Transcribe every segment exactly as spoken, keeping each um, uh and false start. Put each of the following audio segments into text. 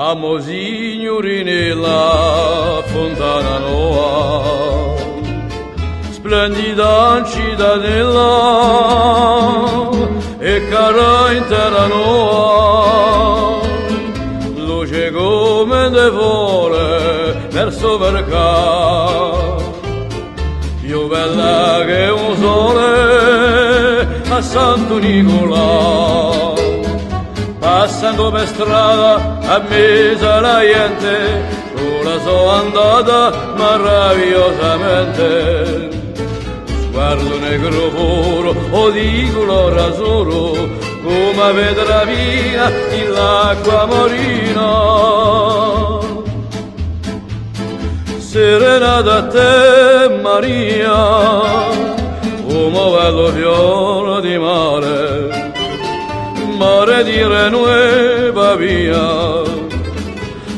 Amo Signurinella, funtana nova, splendida in citadella, è cara in terra nova, luce cum'è di fore versu u mercatu, più bella chè u sole à Santu Niculà. Passendu per strada à mezu à a ghjente, cù a so andata maravigliosamente. Sguardu negru furu o di culore azzurru, cum'è a petra fina in l'acqua marina. Serenata à tè, Maria, cum'è u bellu fiore di mare, mare di renu è Pavia,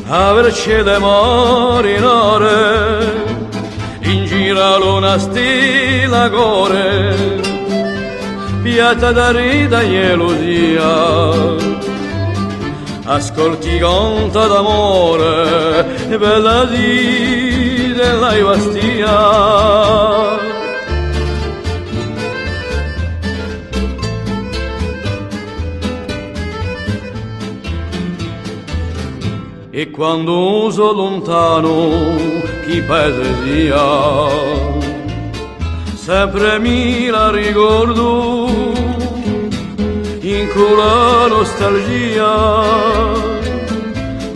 a verce di marinare, in giru à a luna stella core, piatta da rita è Lucia. Ascolti i canti d'amore, bella zita di Bastia. È quandu sò luntanu chì paese sia, sempre mi la ricordu incù la nustalgia,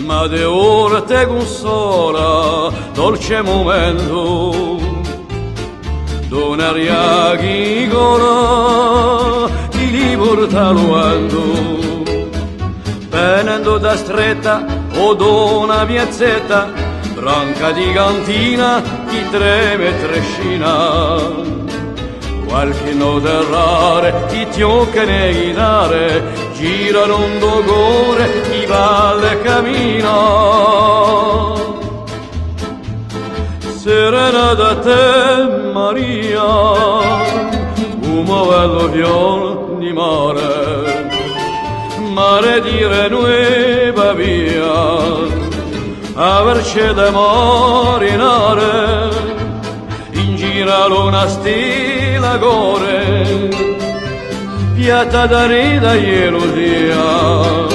ma di ora tè cunsola, dolce mumentu, d'una aria chì cola, chì li porta lu ventu. Venendu da stretta o d'una piazzetta, branca di cantina chì trema è trascina. Qualchì nota rara chì chjocca in e ghitare, gira in u core chì balla è camina. Serenata à tè, Maria, cum'è u bellu fiore di mare, mare di renu è Pavia, a verce di marinare, in giru à a luna stella core, piatta da rita è Lucia.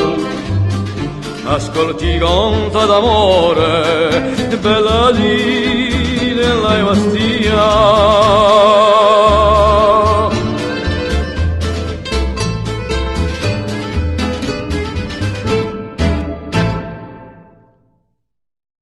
Ascolti i canti d'amore, bella zita di Bastia.